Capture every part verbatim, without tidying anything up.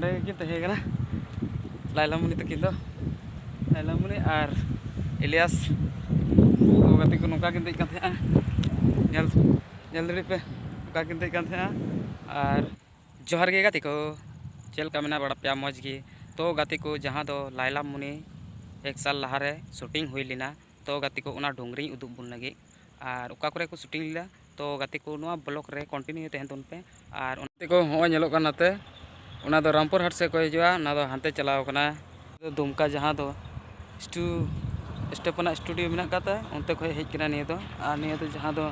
ᱚᱸᱰᱮ ᱜᱮᱠᱤᱱ ᱛᱟᱦᱮᱸ ᱠᱟᱱᱟ ᱞᱟᱭᱞᱟᱢᱩᱱᱤ ᱛᱟᱹᱠᱤᱱ ᱫᱚ᱾ ᱞᱟᱭᱞᱟᱢᱩᱱᱤ ᱟᱨ ᱤᱞᱤᱭᱟᱥ ᱠᱚ ᱜᱟᱛᱮ ᱠᱚ ᱱᱚᱝᱠᱟ ᱠᱤᱱ ᱫᱮᱡ ᱠᱟᱱ ᱛᱟᱦᱮᱸᱜᱼᱟ᱾ ᱧᱮᱞ, ᱧᱮᱞ ᱫᱟᱲᱮᱭᱟᱜ ᱯᱮ, ᱱᱚᱝᱠᱟ ᱠᱤᱱ ᱫᱮᱡ ᱠᱟᱱ ᱛᱟᱦᱮᱸᱜᱼᱟ᱾ ᱟᱨ ᱡᱚᱦᱟᱨ ᱜᱮ ᱜᱟᱛᱮ ᱠᱚ, ᱪᱮᱫ ᱞᱮᱠᱟ ᱢᱮᱱᱟᱜ ᱵᱟᱲᱟ ᱯᱮᱭᱟ? ᱢᱚᱡᱽ ᱜᱮ? ᱛᱚ ᱜᱟᱛᱮ ᱠᱚ, ᱡᱟᱦᱟᱸ ᱫᱚ ᱞᱟᱭᱞᱟᱢᱩᱱᱤ ᱮᱠ ᱥᱟᱞ ᱞᱟᱦᱟᱨᱮ ᱥᱩᱴᱤᱝ ᱦᱩᱭ ᱞᱮᱱᱟ᱾ ᱛᱚ ᱜᱟᱛᱮ ᱠᱚ, ᱚᱱᱟ ᱰᱩᱝᱨᱤᱧ ᱩᱫᱩᱜ ᱵᱚᱱ ᱞᱟᱹᱜᱤᱫ ᱟᱨ ᱚᱠᱟ ᱠᱚᱨᱮ ᱠᱚ ᱥᱩᱴᱤᱝ ᱞᱮᱫᱟ᱾ ᱛᱚ ᱜᱟᱛᱮ ᱠᱚ, ᱱᱚᱣᱟ ᱵᱞᱚᱜ ᱨᱮ ᱠᱚᱱᱴᱤᱱᱤᱭᱩ ᱛᱟᱦᱮᱱ ᱛᱟᱵᱚᱱ ᱯᱮ᱾ ᱟᱨ ᱚᱱᱟ ᱜᱟᱛᱮ ᱠᱚ, ᱦᱚᱸᱜᱼᱚᱭ ᱧᱮᱞᱚᱜ ᱠᱟᱱᱟ ᱱᱟᱛᱮ, ᱚᱱᱟ ᱫᱚ ᱨᱟᱢᱯᱩᱨ ᱦᱟᱴ ᱥᱮᱫ ᱠᱚ ᱦᱤᱡᱩᱜᱼᱟ, ᱚᱱᱟ ᱫᱚ ᱦᱟᱱᱛᱮ ᱪᱟᱞᱟᱣ ᱠᱟᱱᱟ ᱫᱩᱢᱠᱟ, ᱡᱟᱦᱟᱸ ᱫᱚ ᱥᱴᱩ-, ᱥᱴᱮᱯᱷᱟᱱᱟᱜ ᱥᱴᱩᱰᱤᱭᱳ ᱢᱮᱱᱟᱜ ᱟᱠᱟᱫ ᱛᱟᱭ, ᱚᱱᱛᱮ ᱠᱷᱚᱱ ᱦᱮᱡ ᱠᱟᱱᱟ ᱱᱤᱭᱟᱹ ᱫᱚ᱾ ᱟᱨ ᱱᱤᱭᱟᱹ ᱫᱚ ᱡᱟᱦᱟᱸ ᱫᱚ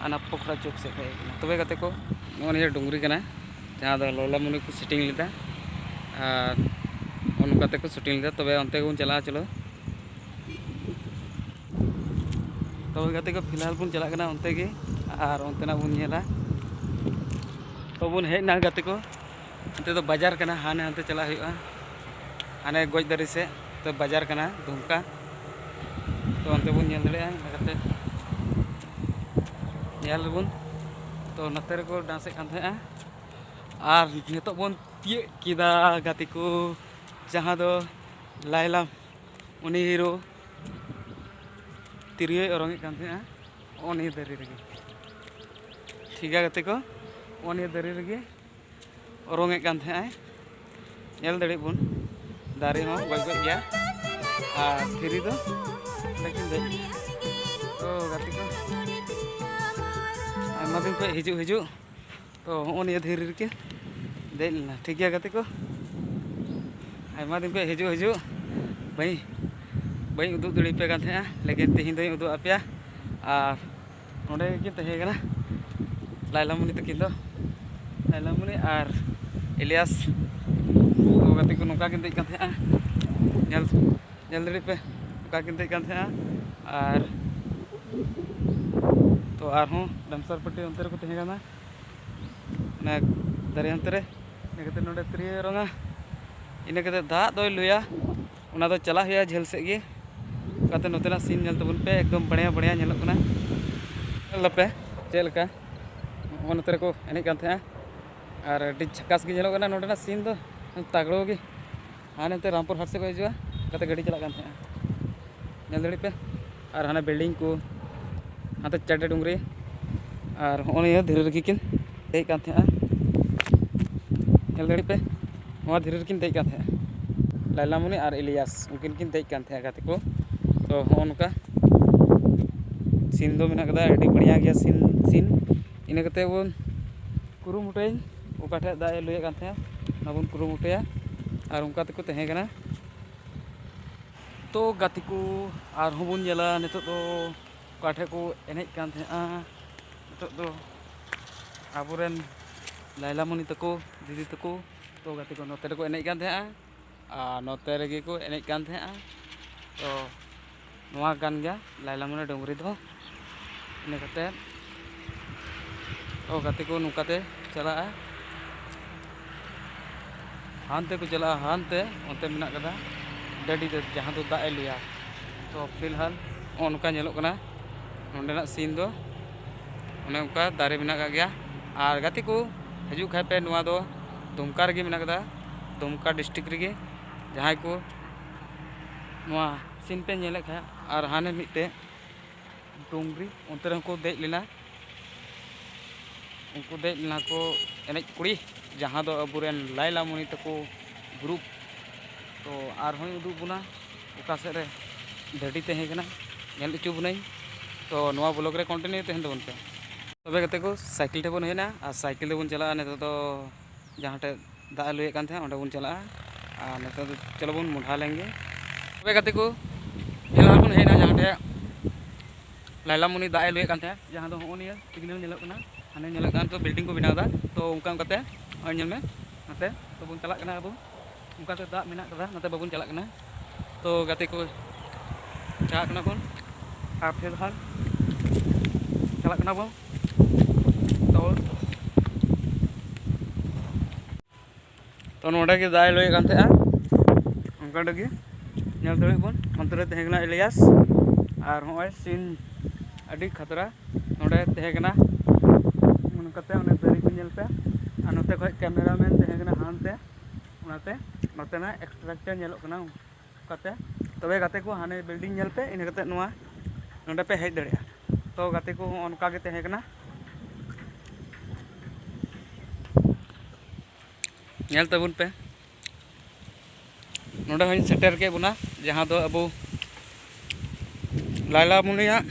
ᱚᱱᱟ ᱯᱚᱠᱷᱨᱟ ᱪᱚᱠ ᱥᱮᱫ ᱠᱷᱚᱱ ᱦᱮᱡ ᱠᱟᱱᱟ᱾ ᱛᱚᱵᱮ ᱜᱟᱛᱮ ᱠᱚ, ᱱᱚᱜᱼᱚ ᱱᱤᱭᱟᱹ ᱰᱩᱝᱨᱤ ᱠᱟᱱᱟ, ᱡᱟᱦᱟᱸ ᱫᱚ ᱞᱟᱭᱞᱟᱢᱩᱱᱤ ᱠᱚ ᱥᱩᱴᱤᱝ ᱞᱮᱫᱟ᱾ ᱟᱨ ᱱᱚᱜᱼᱚ ᱱᱚᱝᱠᱟ ᱛᱮᱠᱚ ᱥᱩᱴᱤᱝ ᱞᱮᱫᱟ᱾ ᱛᱚᱵᱮ ᱚᱱᱛᱮ ᱜᱮᱵᱚᱱ ᱪᱟᱞᱟᱜᱼᱟ, ᱪᱚᱞᱚ᱾ ᱛᱚᱵᱮ ᱜᱟᱛᱮ ᱠᱚ, ᱯᱷᱤᱞᱦᱟᱞ ᱵᱚᱱ ᱪᱟᱞᱟᱜ ᱠᱟᱱᱟ ᱚᱱᱛᱮ ᱜᱮ, ᱟᱨ ᱚᱱᱛᱮᱱᱟᱜ ᱵᱚᱱ ᱧᱮᱞᱟ᱾ ᱛᱚ ᱵᱚᱱ ᱦᱮᱡ ᱮᱱᱟ ᱜᱟᱛᱮ ᱠᱚ, ᱚᱱᱛᱮ ᱫᱚ ᱵᱟᱡᱟᱨ ᱠᱟᱱᱟ, ᱦᱟᱱᱮ ᱦᱟᱱᱛᱮ ᱪᱟᱞᱟᱜ ᱦᱩᱭᱩᱜᱼᱟ, ᱦᱟᱱᱮ ᱜᱚᱡ ᱫᱟᱨᱮ ᱥᱮᱫ᱾ ᱛᱚ ᱵᱟᱡᱟᱨ ᱠᱟᱱᱟ ᱫᱩᱢᱠᱟ, ᱛᱚ ᱚᱱᱛᱮ ᱵᱚᱱ ᱧᱮᱞ ᱫᱟᱲᱮᱭᱟᱜᱼᱟ᱾ ᱤᱱᱟᱹ ᱠᱟᱛᱮ ᱧᱮᱞ ᱟᱵᱚᱱ᱾ ᱛᱚ ᱱᱚᱛᱮ ᱨᱮᱠᱚ ᱰᱟᱱᱥᱮᱫ ᱠᱟᱱ ᱛᱟᱦᱮᱸᱜᱼᱟ, ᱟᱨ ᱱᱤᱛᱚᱜ ᱵᱚᱱ ᱛᱤᱭᱟᱹᱜ ᱠᱮᱫᱟ ᱜᱟᱛᱮ ᱠᱚ, ᱡᱟᱦᱟᱸ ᱫᱚ ᱞᱟᱭᱞᱟ, ᱩᱱᱤ ᱦᱤᱨᱳ ᱛᱤᱨᱭᱳᱭ ᱚᱨᱚᱝ ᱮᱫ ᱠᱟᱱ ᱛᱟᱦᱮᱸᱜᱼᱟ ᱱᱚᱜᱼᱚ ᱱᱤᱭᱟᱹ ᱫᱟᱨᱮ ᱨᱮᱜᱮ᱾ ᱴᱷᱤᱠ ᱜᱮᱭᱟ ᱜᱟᱛᱮ ᱠᱚ, ᱱᱚᱜᱼᱚ ᱱᱤᱭᱟᱹ ᱫᱟᱨᱮ ᱨᱮᱜᱮ ᱚᱨᱚᱝ ᱮᱫ ᱠᱟᱱ ᱛᱟᱦᱮᱸᱜᱼᱟᱭ᱾ ᱧᱮᱞ ᱫᱟᱲᱮᱭᱟᱜ ᱵᱚᱱ, ᱫᱟᱨᱮ ᱦᱚᱸ ᱜᱚᱡ ᱜᱚᱡ ᱜᱮᱭᱟ, ᱟᱨ ᱫᱷᱤᱨᱤ ᱫᱚ ᱞᱮᱠᱤᱱ ᱫᱮᱡ᱾ ᱛᱚ ᱜᱟᱛᱮ ᱠᱚ, ᱟᱭᱢᱟ ᱫᱤᱱ ᱠᱷᱚᱱ ᱦᱤᱡᱩᱜ ᱦᱤᱡᱩᱜ, ᱛᱚ ᱦᱚᱸᱜᱼᱚ ᱱᱤᱭᱟᱹ ᱫᱷᱤᱨᱤ ᱨᱮᱜᱮ ᱫᱮᱡ ᱞᱮᱱᱟ᱾ ᱴᱷᱤᱠ ᱜᱮᱭᱟ ᱜᱟᱛᱮ ᱠᱚ, ᱟᱭᱢᱟ ᱫᱤᱱ ᱠᱷᱚᱱ ᱦᱤᱡᱩᱜ ᱦᱤᱡᱩᱜ ᱵᱟᱹᱧ, ᱵᱟᱹᱧ ᱩᱫᱩᱜ ᱫᱟᱲᱮᱭᱟᱯᱮ ᱠᱟᱱ ᱛᱟᱦᱮᱸᱜᱼᱟ, ᱞᱮᱠᱤᱱ ᱛᱮᱦᱮᱧ ᱫᱚᱧ ᱩᱫᱩᱜ ᱟᱯᱮᱭᱟ᱾ ᱟᱨ ᱱᱚᱸᱰᱮ ᱜᱮᱠᱤᱱ ᱛᱟᱦᱮᱸ ᱠᱟᱱᱟ ᱞᱟᱭᱞᱟᱢᱩᱱᱤ ᱛᱟᱹᱠᱤᱱ ᱫᱚ, ᱞᱟᱭᱞᱟᱢᱩᱱᱤ ᱟᱨ ᱤᱞᱤᱭᱟᱥ ᱠᱚ ᱜᱟᱛᱮ ᱠᱚ ᱱᱚᱝᱠᱟ ᱠᱤᱱ ᱫᱮᱡ ᱠᱟᱱ ᱛᱟᱦᱮᱸᱜᱼᱟ᱾ ᱧᱮᱞ, ᱧᱮᱞ ᱫᱟᱲᱮᱭᱟᱜ ᱯᱮ, ᱱᱚᱝᱠᱟ ᱠᱤᱱ ᱫᱮᱡ ᱠᱟᱱ ᱛᱟᱦᱮᱸᱜᱼᱟ᱾ ᱟᱨ ᱛᱚ ᱟᱨᱦᱚᱸ ᱰᱮᱱᱥᱟᱨ ᱯᱟᱨᱴᱤ ᱚᱱᱛᱮ ᱨᱮᱠᱚ ᱛᱟᱦᱮᱸ ᱠᱟᱱᱟ, ᱚᱱᱟ ᱫᱟᱨᱮ ᱚᱱᱛᱮ ᱨᱮ᱾ ᱤᱱᱟᱹ ᱠᱟᱛᱮ ᱱᱚᱸᱰᱮ ᱛᱤᱨᱭᱳ ᱚᱨᱚᱝᱟ, ᱤᱱᱟᱹ ᱠᱟᱛᱮ ᱫᱟᱜ ᱫᱚᱭ ᱞᱩᱭᱟ᱾ ᱚᱱᱟ ᱫᱚ ᱪᱟᱞᱟᱜ ᱦᱩᱭᱩᱜᱼᱟ ᱡᱷᱟᱹᱞ ᱥᱮᱫ ᱜᱮ, ᱚᱱᱠᱟᱛᱮ ᱱᱚᱛᱮᱱᱟᱜ ᱥᱤᱱ ᱧᱮᱞ ᱛᱟᱵᱚᱱ ᱯᱮ, ᱮᱠᱫᱚᱢ ᱵᱟᱲᱭᱟ ᱵᱟᱲᱭᱟ ᱧᱮᱞᱚᱜ ᱠᱟᱱᱟ᱾ ᱧᱮᱞ ᱫᱟᱯᱮ ᱪᱮᱫ ᱞᱮᱠᱟ ᱱᱚᱜᱼᱚ ᱱᱚᱛᱮ ᱨᱮᱠᱚ ᱮᱱᱮᱡ ᱠᱟᱱ ᱛᱟᱦᱮᱸᱜᱼᱟ, ᱟᱨ ᱟᱹᱰᱤ ᱡᱷᱟᱠᱟᱥ ᱜᱮ ᱧᱮᱞᱚᱜ ᱠᱟᱱᱟ ᱱᱚᱸᱰᱮᱱᱟᱜ ᱥᱤᱱ ᱫᱚ᱾ ᱛᱟᱜᱽᱲᱚ ᱜᱮ᱾ ᱦᱟᱱᱮ ᱱᱚᱛᱮ ᱨᱟᱢᱯᱩᱨ ᱦᱟᱴ ᱥᱮᱫ ᱠᱷᱚᱱ ᱦᱤᱡᱩᱜᱼᱟ, ᱚᱱᱠᱟᱛᱮ ᱜᱟᱹᱰᱤ ᱪᱟᱞᱟᱜ ᱠᱟᱱ ᱛᱟᱦᱮᱸᱜᱼᱟ᱾ ᱧᱮᱞ ᱫᱟᱲᱮᱭᱟᱜ ᱯᱮ᱾ ᱟᱨ ᱦᱟᱱᱮ ᱵᱤᱞᱰᱤᱝ ᱠᱚ, ᱦᱟᱱᱛᱮ ᱪᱟᱰᱮ ᱰᱩᱝᱨᱤ, ᱟᱨ ᱦᱚᱸᱜᱼᱚ ᱱᱤᱭᱟᱹ ᱫᱷᱤᱨᱤ ᱨᱮᱜᱮ ᱠᱤᱱ ᱫᱮᱡ ᱠᱟᱱ ᱛᱟᱦᱮᱸᱜᱼᱟ᱾ ᱧᱮᱞ ᱫᱟᱲᱮᱭᱟᱜ ᱯᱮ, ᱱᱚᱣᱟ ᱫᱷᱤᱨᱤ ᱨᱮᱠᱤᱱ ᱫᱮᱡ ᱠᱟᱱ ᱛᱟᱦᱮᱸᱜᱼᱟ᱾ ᱞᱟᱭᱞᱟᱢᱩᱱᱤ ᱟᱨ ᱤᱞᱤᱭᱟᱥ, ᱩᱱᱠᱤᱱ ᱠᱤᱱ ᱫᱮᱡ ᱠᱟᱱ ᱛᱟᱦᱮᱸᱜᱼᱟ, ᱜᱟᱛᱮ ᱠᱚ᱾ ᱛᱚ, ᱦᱚᱸᱜᱼᱚ ᱱᱚᱝᱠᱟ ᱥᱤᱱ ᱫᱚ ᱢᱮᱱᱟᱜ ᱠᱟᱫᱟ, ᱟᱹᱰᱤ ᱵᱟᱲᱤᱭᱟ ᱜᱮᱭᱟ ᱥᱤᱱ, ᱥᱤᱱ᱾ ᱤᱱᱟᱹ ᱠᱟᱛᱮ ᱵᱚᱱ ᱠᱩᱨᱩᱢᱩᱴᱩᱭᱟᱹᱧ, ᱚᱠᱟ ᱴᱷᱮᱡ ᱫᱟᱜ ᱮ ᱞᱩᱭᱮᱫ ᱠᱟᱱ ᱛᱟᱦᱮᱸᱜᱼᱟ, ᱚᱱᱟ ᱵᱚᱱ ᱠᱩᱨᱩᱢᱩᱴᱩᱭᱟ᱾ ᱟᱨ ᱚᱱᱠᱟ ᱛᱮᱠᱚ ᱛᱟᱦᱮᱸ ᱠᱟᱱᱟ᱾ ᱛᱚ ᱜᱟᱛᱮ ᱠᱚ, ᱟᱨᱦᱚᱸ ᱵᱚᱱ ᱧᱮᱞᱟ ᱱᱤᱛᱚᱜ ᱫᱚ ᱚᱠᱟ ᱴᱷᱮᱡ ᱠᱚ ᱮᱱᱮᱡ ᱠᱟᱱ ᱛᱟᱦᱮᱸᱜᱼᱟ᱾ ᱱᱤᱛᱚᱜ ᱫᱚ ᱟᱵᱚᱨᱮᱱ ᱞᱟᱭᱞᱟᱢᱩᱱᱤ ᱛᱟᱠᱚ, ᱫᱤᱫᱤ ᱛᱟᱠᱚ, ᱛᱚ ᱜᱟᱛᱮ ᱠᱚ ᱱᱚᱛᱮ ᱨᱮᱠᱚ ᱮᱱᱮᱡ ᱠᱟᱱ ᱛᱟᱦᱮᱸᱜᱼᱟ, ᱟᱨ ᱱᱚᱛᱮ ᱨᱮᱜᱮ ᱠᱚ ᱮᱱᱮᱡ ᱠᱟᱱ ᱛᱟᱦᱮᱸᱜᱼᱟ᱾ ᱛᱚ ᱱᱚᱣᱟ ᱠᱟᱱ ᱜᱮᱭᱟ ᱞᱟᱭᱞᱟᱢᱩᱱᱤ ᱰᱩᱝᱨᱤ ᱫᱚ᱾ ᱤᱱᱟᱹ ᱠᱟᱛᱮ, ᱚ, ᱜᱟᱛᱮ ᱠᱚ ᱱᱚᱝᱠᱟᱛᱮ ᱪᱟᱞᱟᱜᱼᱟ᱾ ᱦᱟᱱᱛᱮ ᱠᱚ ᱪᱟᱞᱟᱜᱼᱟ, ᱦᱟᱱᱛᱮ ᱚᱱᱛᱮ ᱢᱮᱱᱟᱜ ᱠᱟᱫᱟ ᱰᱟᱹᱰᱤ ᱫᱚ, ᱡᱟᱦᱟᱸ ᱫᱚ ᱫᱟᱜ ᱮ ᱞᱩᱭᱟ᱾ ᱛᱚ ᱯᱷᱤᱞᱦᱟᱞ ᱱᱚᱜᱼᱚ ᱱᱚᱝᱠᱟ ᱧᱮᱞᱚᱜ ᱠᱟᱱᱟ ᱱᱚᱸᱰᱮᱱᱟᱜ ᱥᱤᱱ ᱫᱚ᱾ ᱚᱱᱮ ᱚᱱᱠᱟ ᱫᱟᱨᱮ ᱢᱮᱱᱟᱜ ᱟᱠᱟᱫ ᱜᱮᱭᱟ᱾ ᱟᱨ ᱜᱟᱛᱮ ᱠᱚ, ᱦᱤᱡᱩᱜ ᱠᱷᱟᱡ ᱯᱮ, ᱱᱚᱣᱟ ᱫᱚ ᱫᱩᱢᱠᱟ ᱨᱮᱜᱮ ᱢᱮᱱᱟᱜ ᱠᱟᱫᱟ, ᱫᱩᱢᱠᱟ ᱰᱤᱥᱴᱨᱤᱠᱴ ᱨᱮᱜᱮ᱾ ᱡᱟᱦᱟᱸᱭ ᱠᱚ ᱱᱚᱣᱟ ᱥᱤᱱ ᱯᱮ ᱧᱮᱞᱮᱫ ᱠᱷᱟᱡ, ᱟᱨ ᱦᱟᱱᱮ ᱢᱤᱫᱴᱮᱡ ᱰᱩᱝᱨᱤ, ᱚᱱᱛᱮ ᱨᱮᱦᱚᱸ ᱠᱚ ᱫᱮᱡ ᱞᱮᱱᱟ᱾ ᱩᱱᱠᱩ ᱫᱮᱡ ᱞᱮᱱᱟ ᱠᱚ ᱮᱱᱮᱡ ᱠᱩᱲᱤ, ᱡᱟᱦᱟᱸ ᱫᱚ ᱟᱵᱚᱨᱮᱱ ᱞᱟᱭᱞᱟᱢᱩᱱᱤ ᱛᱟᱠᱚ ᱜᱨᱩᱯ᱾ ᱛᱚ ᱟᱨᱦᱚᱸᱭ ᱩᱫᱩᱜ ᱵᱚᱱᱟ ᱚᱠᱟ ᱥᱮᱫ ᱨᱮ ᱰᱟᱹᱰᱤ ᱛᱟᱦᱮᱸ ᱠᱟᱱᱟ, ᱧᱮᱞ ᱦᱚᱪᱚ ᱵᱚᱱᱟᱹᱧ᱾ ᱛᱚ ᱱᱚᱣᱟ ᱵᱞᱚᱜ ᱨᱮ ᱠᱚᱱᱴᱤᱱᱤᱭᱩ ᱛᱟᱦᱮᱱ ᱛᱟᱵᱚᱱ ᱯᱮ᱾ ᱛᱚᱵᱮ ᱜᱟᱛᱮ ᱠᱚ, ᱥᱟᱭᱠᱮᱞ ᱴᱷᱮᱱ ᱵᱚᱱ ᱦᱮᱡ ᱮᱱᱟ ᱟᱨ ᱥᱟᱭᱠᱮᱞ ᱛᱮᱵᱚᱱ ᱪᱟᱞᱟᱜᱼᱟ ᱱᱤᱛᱚᱜ ᱫᱚ ᱡᱟᱦᱟᱸ ᱴᱷᱮᱡ ᱫᱟᱜ ᱮ ᱞᱩᱭᱮᱫ ᱠᱟᱱ ᱛᱟᱦᱮᱸᱫ, ᱚᱸᱰᱮ ᱵᱚᱱ ᱪᱟᱞᱟᱜᱼᱟ᱾ ᱟᱨ ᱱᱤᱛᱚᱜ ᱫᱚ ᱪᱚᱞᱚ ᱵᱚᱱ ᱢᱚᱰᱷᱟ ᱞᱮᱱ ᱜᱮ᱾ ᱛᱚᱵᱮ ᱜᱟᱛᱮ ᱠᱚ, ᱯᱷᱤᱞᱦᱟᱞ ᱵᱚᱱ ᱦᱮᱡ ᱮᱱᱟ ᱡᱟᱦᱟᱸ ᱴᱷᱮᱡ ᱞᱟᱭᱞᱟᱢᱩᱱᱤ ᱫᱟᱜ ᱮ ᱞᱩᱭᱮᱫ ᱠᱟᱱ ᱛᱟᱦᱮᱸᱫ, ᱡᱟᱦᱟᱸ ᱫᱚ ᱦᱚᱸᱜᱼᱚ ᱱᱤᱭᱟᱹ ᱥᱤᱜᱽᱱᱮᱞ ᱧᱮᱞᱚᱜ ᱠᱟᱱᱟ, ᱦᱟᱱᱮ ᱧᱮᱞᱚᱜ ᱠᱟᱱ ᱛᱚ ᱵᱤᱞᱰᱤᱝ ᱠᱚ ᱵᱮᱱᱟᱣ ᱮᱫᱟ᱾ ᱛᱚ ᱚᱱᱠᱟ ᱚᱱᱠᱟᱛᱮ ᱱᱚᱜᱼᱚᱭ ᱧᱮᱞ ᱢᱮ, ᱱᱚᱛᱮ ᱛᱚ ᱵᱚᱱ ᱪᱟᱞᱟᱜ ᱠᱟᱱᱟ ᱟᱵᱚ, ᱚᱱᱠᱟᱛᱮ ᱫᱟᱜ ᱢᱮᱱᱟᱜ ᱠᱟᱫᱟ, ᱱᱚᱛᱮ ᱵᱟᱵᱚᱱ ᱪᱟᱞᱟᱜ ᱠᱟᱱᱟ᱾ ᱛᱚ ᱜᱟᱛᱮ ᱠᱚ, ᱪᱟᱞᱟᱜ ᱠᱟᱱᱟ ᱵᱚᱱ, ᱟᱨ ᱯᱷᱤᱞᱦᱟᱞ ᱪᱟᱞᱟᱜ ᱠᱟᱱᱟ ᱵᱚᱱ᱾ ᱛᱚ ᱛᱚ ᱱᱚᱸᱰᱮ ᱜᱮ ᱫᱟᱜ ᱮ ᱞᱩᱭᱮᱫ ᱠᱟᱱ ᱛᱟᱦᱮᱸᱜᱼᱟ, ᱚᱱᱠᱟ ᱜᱮ ᱧᱮᱞ ᱫᱟᱲᱮᱭᱟᱜ ᱵᱚᱱ, ᱚᱱᱛᱮ ᱨᱮ ᱛᱟᱦᱮᱸ ᱠᱟᱱᱟ ᱤᱞᱤᱭᱟᱥ᱾ ᱟᱨ ᱦᱚᱸᱜᱼᱚᱭ ᱥᱤᱱ ᱟᱹᱰᱤ ᱠᱷᱟᱛᱨᱟ ᱱᱚᱸᱰᱮ ᱛᱟᱦᱮᱸ ᱠᱟᱱᱟ᱾ ᱱᱚᱝᱠᱟᱛᱮ ᱚᱱᱮ ᱫᱟᱨᱮ ᱠᱚ ᱧᱮᱞ ᱯᱮ, ᱟᱨ ᱱᱚᱛᱮ ᱠᱷᱚᱡ ᱠᱮᱢᱮᱨᱟᱢᱮᱱ ᱛᱟᱦᱮᱸ ᱠᱟᱱᱟ ᱦᱟᱱᱛᱮ, ᱚᱱᱟᱛᱮ ᱱᱚᱛᱮᱱᱟᱜ ᱮᱠᱥᱴᱨᱟᱠᱪᱟᱨ ᱧᱮᱞᱚᱜ ᱠᱟᱱᱟ ᱚᱱᱠᱟᱛᱮ᱾ ᱛᱚᱵᱮ ᱜᱟᱛᱮ ᱠᱚ, ᱦᱟᱱᱮ ᱵᱤᱞᱰᱤᱝ ᱧᱮᱞ ᱯᱮ, ᱤᱱᱟᱹ ᱠᱟᱛᱮ ᱱᱚᱣᱟ ᱱᱚᱰᱮ ᱯᱮ ᱦᱮᱡ ᱫᱟᱲᱮᱭᱟᱜᱼᱟ᱾ ᱛᱚ ᱜᱟᱛᱮ ᱠᱚ, ᱦᱚᱸᱜᱼᱚ ᱱᱚᱝᱠᱟ ᱜᱮ ᱛᱟᱦᱮᱸ ᱠᱟᱱᱟ᱾ ᱧᱮᱞ ᱛᱟᱵᱚᱱ ᱯᱮ, ᱱᱚᱰᱮ ᱦᱚᱸᱧ ᱥᱮᱴᱮᱨ ᱠᱮᱫ ᱵᱚᱱᱟ, ᱡᱟᱦᱟᱸ ᱫᱚ ᱟᱵᱚ ᱞᱟᱭᱞᱟᱢᱩᱱᱤᱭᱟᱜ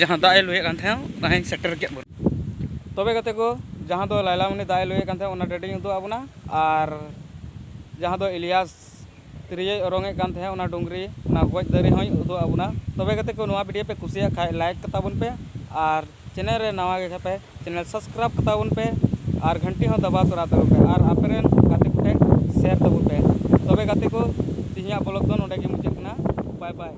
ᱡᱟᱦᱟᱸ ᱫᱟᱜ ᱮ ᱞᱩᱭᱮᱫ ᱠᱟᱱ ᱛᱟᱦᱮᱸᱫ, ᱚᱱᱟ ᱦᱚᱸᱧ ᱥᱮᱴᱮᱨ ᱠᱮᱫ ᱵᱚᱱᱟ᱾ ᱛᱚᱵᱮ ᱜᱟᱛᱮ ᱠᱚ, ᱡᱟᱦᱟᱸ ᱫᱚ ᱞᱟᱭᱞᱟᱢᱩᱱᱤ ᱫᱟᱜ ᱮ ᱞᱩᱭᱮᱫ ᱠᱟᱱ ᱛᱟᱦᱮᱸᱫ, ᱚᱱᱟ ᱰᱟᱹᱰᱤᱧ ᱩᱫᱩᱜ ᱟᱵᱚᱱᱟ᱾ ᱟᱨ ᱡᱟᱦᱟᱸ ᱫᱚ ᱤᱞᱤᱭᱟᱥ ᱛᱤᱨᱭᱳᱭ ᱚᱨᱚᱝ ᱮᱫ ᱠᱟᱱ ᱛᱟᱦᱮᱸᱫ, ᱚᱱᱟ ᱰᱩᱝᱨᱤ, ᱚᱱᱟ ᱜᱚᱡ ᱫᱟᱨᱮ ᱦᱚᱸᱧ ᱩᱫᱩᱜ ᱟᱵᱚᱱᱟ᱾ ᱛᱚᱵᱮ ᱜᱟᱛᱮ ᱠᱚ, ᱱᱚᱣᱟ ᱵᱷᱤᱰᱤᱭᱳ ᱯᱮ ᱠᱩᱥᱤᱭᱟᱜ ᱠᱷᱟᱡ ᱞᱟᱭᱤᱠ ᱠᱟᱛᱟ ᱵᱚᱱ ᱯᱮ, ᱟᱨ ᱪᱮᱱᱮᱞ ᱨᱮ ᱱᱟᱣᱟ ᱜᱮ ᱠᱷᱟᱡ ᱯᱮ, ᱪᱮᱱᱮᱞ ᱥᱟᱵᱥᱠᱨᱟᱭᱤᱵ ᱠᱟᱛᱟ ᱵᱚᱱ ᱯᱮ, ᱟᱨ ᱜᱷᱟᱱᱴᱤ ᱦᱚᱸ ᱫᱟᱵᱟᱣ ᱛᱚᱨᱟ ᱛᱟᱵᱚᱱ ᱯᱮ, ᱟᱨ ᱟᱯᱮ ᱨᱮᱱ ᱜᱟᱛᱮ ᱠᱚᱴᱷᱮᱱ ᱥᱮᱭᱟᱨ ᱛᱟᱵᱚᱱ ᱯᱮ᱾ ᱛᱚᱵᱮ ᱜᱟᱛᱮ ᱠᱚ, ᱛᱮᱦᱮᱧᱟᱜ ᱵᱞᱚᱜ ᱫᱚ ᱱᱚᱰᱮ ᱜᱮ ᱢᱩᱪᱟᱹᱫ ᱠᱟᱱᱟ᱾ ᱵᱟᱭ ᱵᱟᱭ᱾